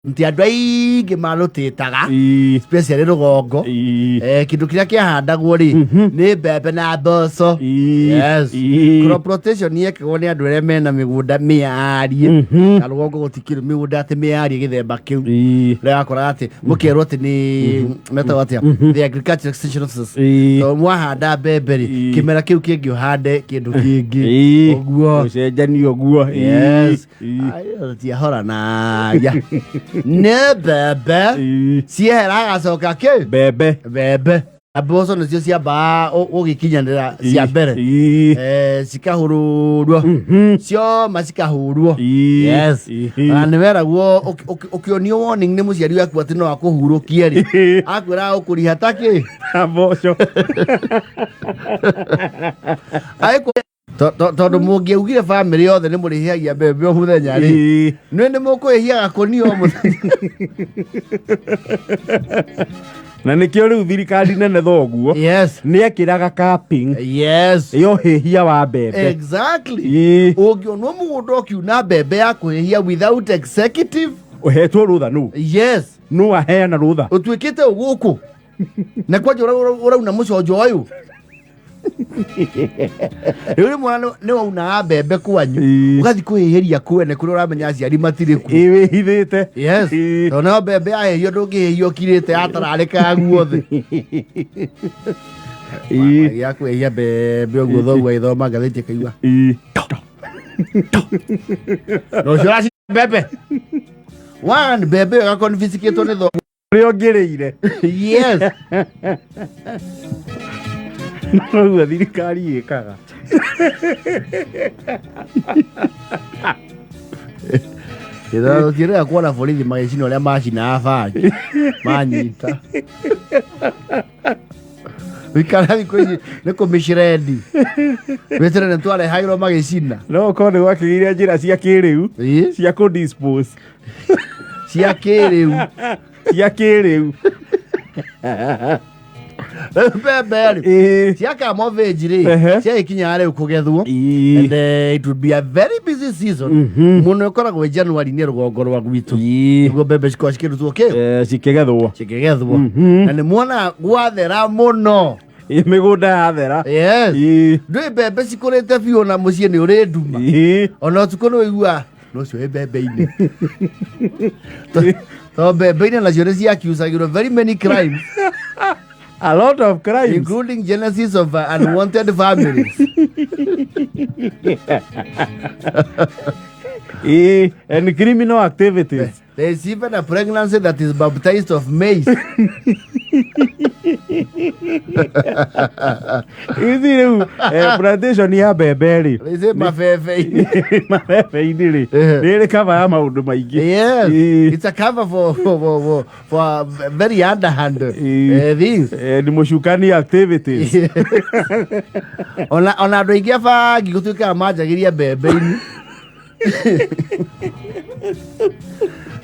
Nti andũ aingĩ marũtĩtaga, especially rũgongo. Kĩndũ kĩrĩa kĩahandagwo rĩ nĩ mbembe na mboco. Yes. Crop rotation yekagwo nĩ andũ arĩa mena mĩgũnda mĩarie, na rũgongo gũtikĩrĩ mĩgũnda atĩ mĩarie gĩthemba kĩu. Rĩrĩa wakoraga atĩ mũkerwo atĩ nĩ metagwo atĩa, the agriculture extension officers, tondũ mwahanda mbembe rĩ, kĩmera kĩu kĩngĩ ũhande kĩndũ kĩngĩ ũguo. Ũcenjanie ũguo. Yes. Tiahoranagia nĩ mbembe ciehera agacoka kĩ? Mbembe. Mbembe na mboco nĩcio ciambaga gũgĩkinyanĩra cia mbere. Cikahũrũrwo cioma, cikahũrwo. Yes. Na nĩ weragwo ũkĩonio warning nĩ mũciari waku atĩ no akũhurũkie rĩ, akwĩraga ũkũriha takĩ? Mboco. Tondũ mũngĩaugire bamĩrĩ yothe nĩ mũrĩhĩhagia mbembe o mũthenya rĩ, nĩ nĩ mũkũhĩhia gakũnia o mũthenya. Na nĩkĩo rĩu thirikari nene thoguo nĩ ekĩraga capping ya ũhĩhia wa mbembe. Ũngĩonwo mũgũnda ũkiuna mbembe ya kũhĩhia without executive Ũhetwo rũtha nũ? Nũ aheana rũtha? Ũtuĩkĩte ũgũkũ na kwanja ũrauna mũconjo ũyũ rĩu rĩmwe nĩ waunaga mbembe kwanyu, ũgathiĩ kwĩhĩhĩria kwene kũrĩa ũramenya aciari matirĩ kuo. Ĩ, wĩhithĩte. Yes. Tondũ nayo mbembe yahĩhio ndũngĩhĩhio ũkirĩte yatararĩkaga guothe. Ya kwĩhia mbembe ũguo, thoguo agĩthoma ngathĩti akaigua na ũcio ũraci mbembe one mbembe ĩyo ĩgakonfisikĩtwo nĩ thoguo. Ũrĩa ũngĩrĩire. Noguo thirikari ĩkaga. Gĩthurano kuona borithi magĩcina ũrĩa macinaga bangi manyita wikara thikũ ici nĩ kũmĩcirendi wĩtĩre nĩ twarehagĩrwo magĩcina. No ũkorwo nĩ gwakĩgĩire njĩra cia kĩrĩu cia kũ dispose. Cia kĩrĩu. Cia kĩrĩu. Rĩu mbembe rĩ ciakamo vĩnji rĩ, ciagĩkinyaga rĩu kũgethwo, and it would be a very busy season mũno. Ĩkoragwo ĩ January nĩ rũgongo rwa gwitũ nĩguo mbembe cikoragwo cikĩrutwo kĩ? Cikĩgethwo. Cikĩgethwo, na nĩ muona gwathera mũno. Mĩgũnda yathera. Yes. Ndwĩ mbembe cikũrĩte biũ na mũciĩ nĩ ũrĩ nduma, ona ũtukũ nĩ ũigua no ũcio wĩ mbembe-inĩ, to mbembe-inĩ nacio nĩ ciakiucagĩrwo very many crimes. A lot of crimes. Including genesis of unwanted families. And criminal activities. There is even a pregnancy that is baptized of maize. Ici rĩu plantation ya mbembe rĩ, Is it mabebe-inĩ? Mabebe-inĩ rĩ, nĩ ĩrĩ cover ya maũndũ maingĩ. Yes. It's a cover for very underhand things. Ni mũcukani activities. Ona andũ aingĩ a bangi gũtuĩkaga manjagĩria mbembe-inĩ,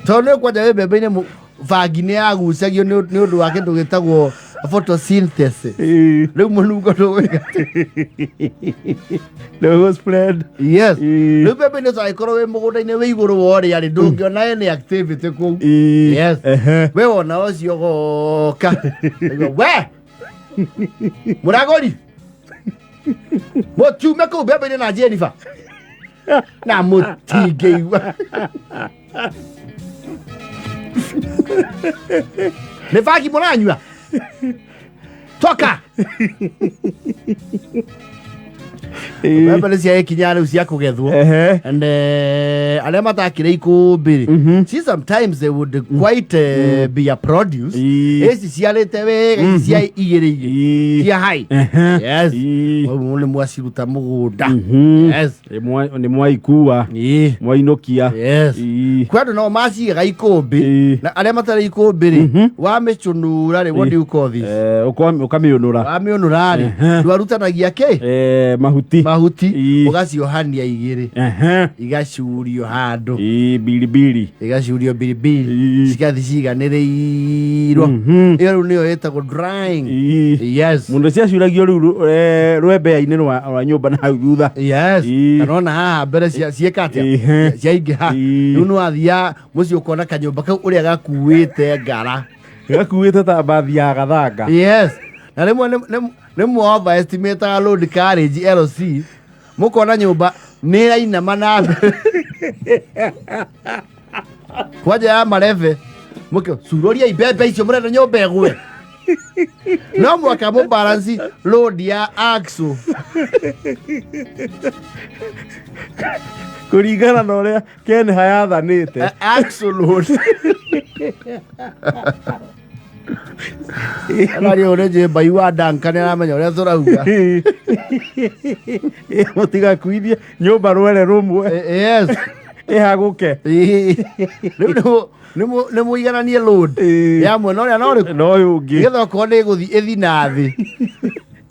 tondũ nĩ kwanja wĩ mbembe-inĩ, bangi nĩ yagucagio nĩ ũndũ wa kĩndũ gĩtagwo photosynthesis. Rĩu mũnungo ndũgwĩka. Ndũgũ spread. Yes. Rĩu mbembe-inĩ tangĩkorwo wĩ mũgũnda-inĩ wĩ igũrũ wa ũrĩa rĩ, ndũngĩona any activity kũu. Yes. We wona ũcio goka, we mũragũri mũtiume kũu mbembe-inĩ na Jennifer na mũtingĩigua nĩ bangi mũranyua toka. Mbembe nĩ ciagĩkinya rĩu cia kũgethwo, and arĩa matakĩrĩ ikũmbĩ rĩ, see, sometimes they would quite be a produce ici ciarĩte wega, ici cia igĩrĩ igĩrĩ cia hai. Yes, ũguo nĩ mwaciruta mũgũnda. Yes. Nĩ mwaikua, mwainũkia. Yes. Kwĩ andũ nao macigaga ikũmbĩ, na arĩa matarĩ ikũmbĩ rĩ, wamĩcũnũra rĩ, what do you call this? Ũkamĩũnũra. Wamĩũnũra rĩ, ndwarutanagia kĩ? Mahuti. Mahuti ũgaciohania igĩrĩ, igacurio handũ. Ii, biribiri. Igacurio biribiri. Cigathi ciganĩrĩirwo. Ĩyo rĩu nĩyo ĩtagwo drying. Yes. Mũno ciacuragio rĩu rwembea-inĩ rwa nyũmba na hau thutha. Yes. Kana ona haha mbere ciĩka atĩa? Ciaingĩha. Rĩu nĩ wathiaga mũciĩ ũkona kanyũmba kau ũrĩa gakuĩte ngara. Gakuĩte ta mbathi ya gathanga. Yes, na rĩmwe nĩ mũ overestimataga load carriage, LC, mũkona nyũmba nĩ ĩrainama na mbere kwanja ya marebe, mũke curoria mbembe icio mũrenda nyũmba ĩgwe. No mwaka mũ balance load ya axle kũringana na ũrĩa Kenha yathanĩte. Axle load. Arari ũrĩa njĩmba iwa Duncan aramenya ũrĩa tũrauga. Mũtigakuithie nyũmba rwere rũmwe. Yes. Ĩhagũke. Rĩu nĩ mũigananie load ya mwena ũrĩa na ũrĩkũ na ũyũ ũngĩ, nĩgetha okorwo nĩ ĩgũthiĩ ĩthi na thĩ.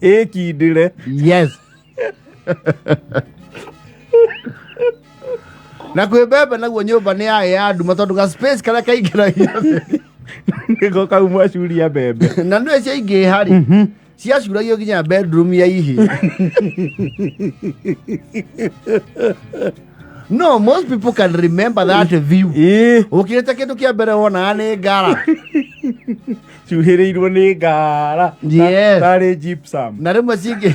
Ĩkindĩre. Yes. Na kwĩ mbembe naguo nyũmba nĩ yarĩ ya nduma tondũ ga space karĩa kaingĩragia nĩko kau mwacuria mbembe. Na nĩwe ciaingĩha rĩ, ciacuragio nginya bedroom ya ihĩ. No most people can remember that view. Ũkĩrĩte kĩndũ kĩa mbere wonaga nĩ ngara. Cuhĩrĩirwo nĩ ngara. Yes. Tarĩ gypsum. Na rĩmwe cingĩ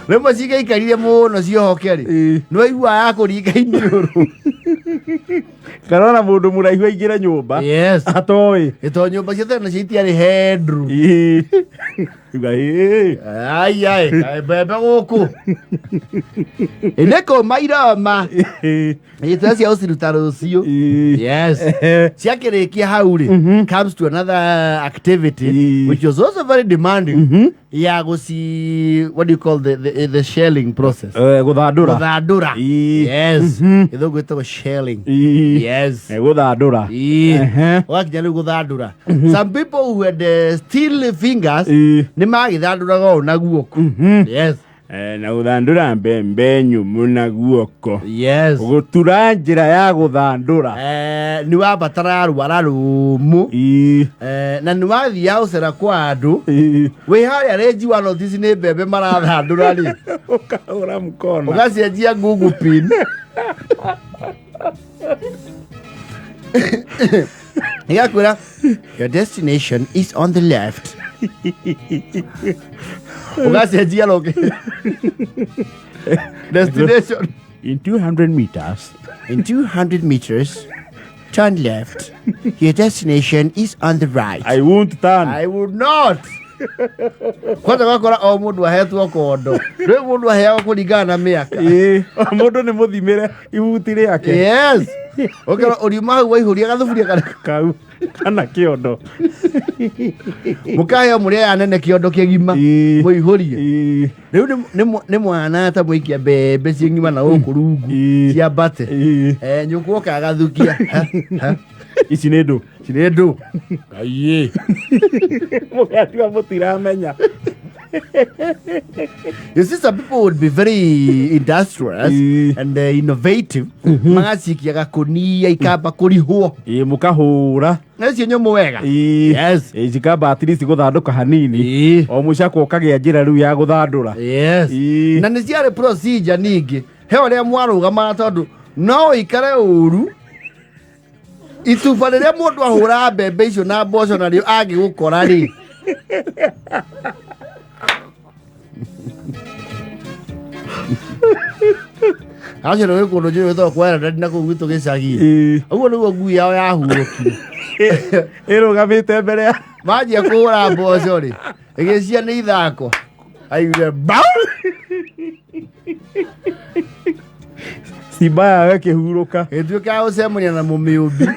rĩmwe cingĩikarire mũno ciohoke rĩ, nĩ waiguaga ya kũringa iniũrũ. Kana ona mũndũ mũraihu aingĩre nyũmba. Yes. Atoĩ. Ĩto nyũmba cia tene nacio itiarĩ headroom. Uga, "Ĩĩ." Ai ai, kaĩ mbembe gũkũ ĩnĩkũma iroma ĩtwe cia ũciruta rũciũ. Yes. Ciakĩrĩkia hau rĩ, comes to another activity which was also very demanding, ya gũci, what do you call the shelling process? Gũthandũra. Gũthandũra. Yes, gĩthũngũ ĩtagwo shelling. Yes. Gũthandũra. Ũgakinya rĩu gũthandũra. Some people who had steel fingers nĩ magĩthandũraga ũũ na guoko. Yes. Na gũthandũra mbembe nyũmũ na guoko. Yes. Gũtura njĩra ya gũthandũra. Nĩ wabatara rwara rũmũ. Na nĩ wathiaga ũcera kwa andũ wĩ harĩa rĩnji wa notice nĩ mbembe marathandũra rĩ, ũkahũra mkono. Ũgacenjia Google pin igakwĩra, "Your destination is on the left." Ũgacenjia loke destination. In 200 meters. In 200 meters, turn left. Your destination is on the right. I won't turn. I would not. Kwanza wakora o mũndũ ahetwo kondo rĩu, mũndũ aheagwo kũringana na mĩaka. Ĩĩ, o mũndũ nĩ mũthimĩre ihuti rĩake. Yes, ũkera ũriuma hau waihũria gathuburia karĩa kau kana kĩondo. Mũkaheo mũrĩ aya nene kĩondo kĩgima mũihũrie. Rĩu nĩ mwana ta mũikia mbembe ciĩ ng'ima na gũkũ rungu ciambate. Nyũkwa oka agathukia. Ha, ha. Ici nĩ ndũ. Ici nĩ ndũ kaiĩ. Mũgatua mũtiramenya. You see, some people would be very industrious and innovative. Magacikia gakũnia ikamba kũrihwo. Ĩĩ, mũkahũra. Nacio nyũmũ wega. Yes. Cikamba at least gũthandũka hanini o mũcakwo ũkagĩa njĩra rĩu ya gũthandũra. Yes. Na nĩ ciarĩ procedure ningĩ. He ũrĩa mwarũgamaga tondũ no ũikare ũru ituba rĩrĩa mũndũ ahũraga mbembe icio na mboco narĩo angĩgũkora rĩ. Acio nĩ gwĩ kũndũ njũĩ gwĩtagwo kwa Eradadi na kũu gwitũ gĩcagi. Ũguo nĩguo ngui yao yahurũkire. Ĩrũgamĩte mbere ya manjia kũhũra mboco rĩ, ĩgĩcia nĩ ithako aiguire mbau. Simba yawe ĩkĩhurũka. Ĩtuĩka ya gũcemania na mũmĩũmbi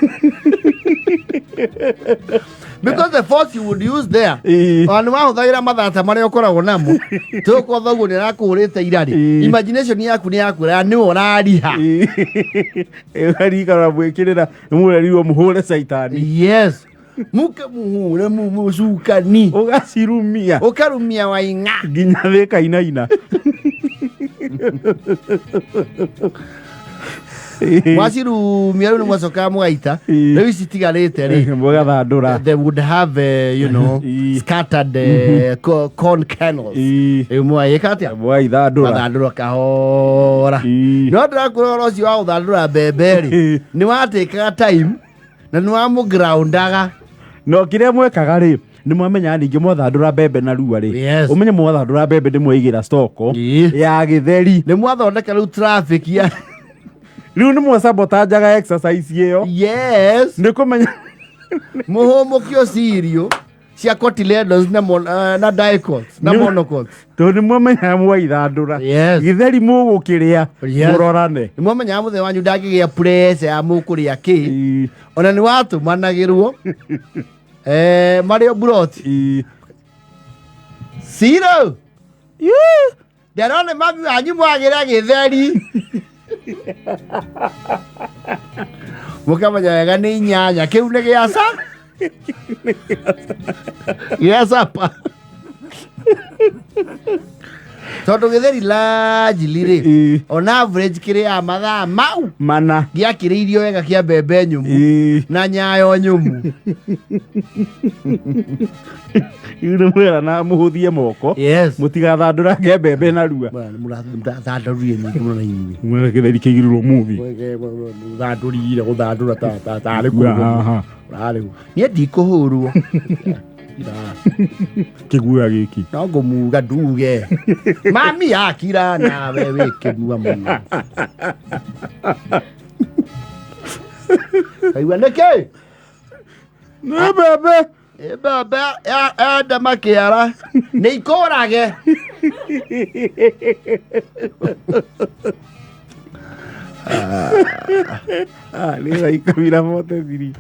because the force you would use there, ona nĩ wahũthagĩra mathata marĩa ũkoragwo namo tũkorwo thoguo nĩ arakũhũrĩte irarĩ, imagination yaku nĩ yakwĩra nĩwe ũrariha. Ũkarikara mwĩkĩrĩra nĩ mũrerirwo mũhũre caitani. Yes. Muke muhure mucukani. Ũgacirumia. Ũkarumia waing'a. Nginya thĩ ĩkainaina. Mwacirumia rĩu nĩ mwacokaga mũgaita. Rĩu ici itigarĩte rĩ. Mũgathandũra. They would have scattered corn kernels. Rĩu mwagĩka atĩa? Mũgaithandũra. Mathandũra kahora. No ndĩrakwĩra ũhoro ũcio wa gũthandũra mbembe rĩ, nĩ watĩkaga time na nĩ wamũgroundaga. No kĩrĩa mwekaga rĩ, nĩ mwamenyaga ningĩ mwathandũra mbembe na rua rĩ. Ũmenye mwathandũra mbembe nĩ mwaigĩra stoko ya gĩtheri. Nĩ mwathondeka rĩu traffic ya rĩu nĩ mwasabotanjaga exercise ĩyo. Yes. Nĩ kũmenya mũhũmũkio cirio cia cotyledons na na dicots na monocots. Tondũ nĩ mwamenyaga mwaithandũra. Yes. Gĩtheri mũgũkĩrĩa Yes. mũrorane. Nĩ mwamenyaga mũthenya wanyu ndangĩgĩa pressure ya mũkũrĩa kĩ. Ona nĩ watũmanagĩrwo marĩ o mburoti. Ciro. Nderone mami wanyu mwagĩra gĩtheri. Mũkamenya wega nĩ inyanya kĩu nĩ gĩaca gĩa capa. Tondũ gĩtheri largely rĩ, on average kĩrĩaga mathaa mau mana gĩakĩrĩirio wega kĩa mbembe nyũmũ na nyayo nyũmũ. Rĩu nĩ mwera na mũhũthie moko. Yes. Mũtigathandũrange mbembe na rua. Mũrathandũrire nyingĩ mũno na inyuĩ. Mwera gĩtheri kĩigĩrĩrwo mũthĩ. Mũthandũrire gũthandũra tarĩ Kua haha. Ũrarĩ niĩ ndikũhũrwo. Kĩguoya gĩkĩ. No ngũmuga nduge. Mami akira nawe wĩ kĩgua mũno. Kaigua nĩkĩ? Nĩ mbembe. Ĩ mbembe enda makĩara nĩ ikũrage. Nĩ thaa ikũmi na 43.